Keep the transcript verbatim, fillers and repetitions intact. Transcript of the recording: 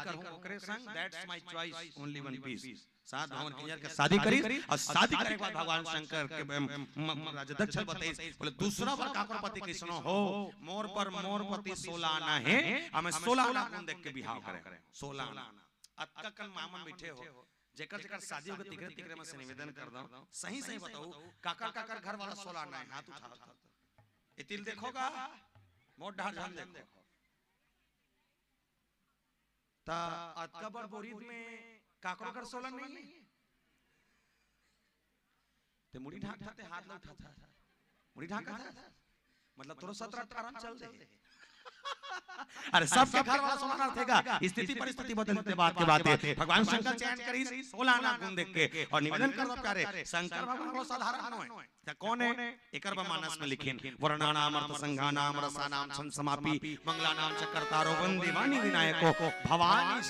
करहूं ओकरे संग, that's my choice, only one piece। सात भवन के इंजर के शादी करिस अउ शादी करे के बाद भगवान शंकर के म-, म-, म-, राजा दक्ष ल बताइस, बोले, "दूसरा बर काकर पति कइसनो हो, मोर बर मोर पति सोला आना हे, अउ मैं सोला आना गुन देख के बिहाव करे।" सोला आना। अतका कन मामन बइठे हो, जेकर जेकर शादी होगे, तिकरे तिकरे म से निवेदन कर दंव, सही सही बताओ, काकर काकर घर वाला सोला आना हे, हाथ उठा। एती ल देखो गा, मोर डहर झन देखो। त अतका बड़ बोरी में काकरो घर सोला नइ हे? ते मुड़ी ढांकथा, ते हाथ ल उठाथा। मुड़ी ढांकथा। मतलब तोरो सतरा अठारा म चल दे। अरे सबके घर वाला सोला आना रहिथे गा, स्थिति परिस्थिति बदलथे, बात के बात हे। भगवान शंकर चयन करिस सोला आना गुन देख के अउ निवेदन करत हे, प्यारे शंकर भगवान कोई साधारण नोहे। त कोन हे? एकर बर मानस में लिखिन, "वर्णानामर्थसंघानां रसानां छंदसमापी, मंगलानां च कर्तारो वंदे वाणी विनायको, भवानी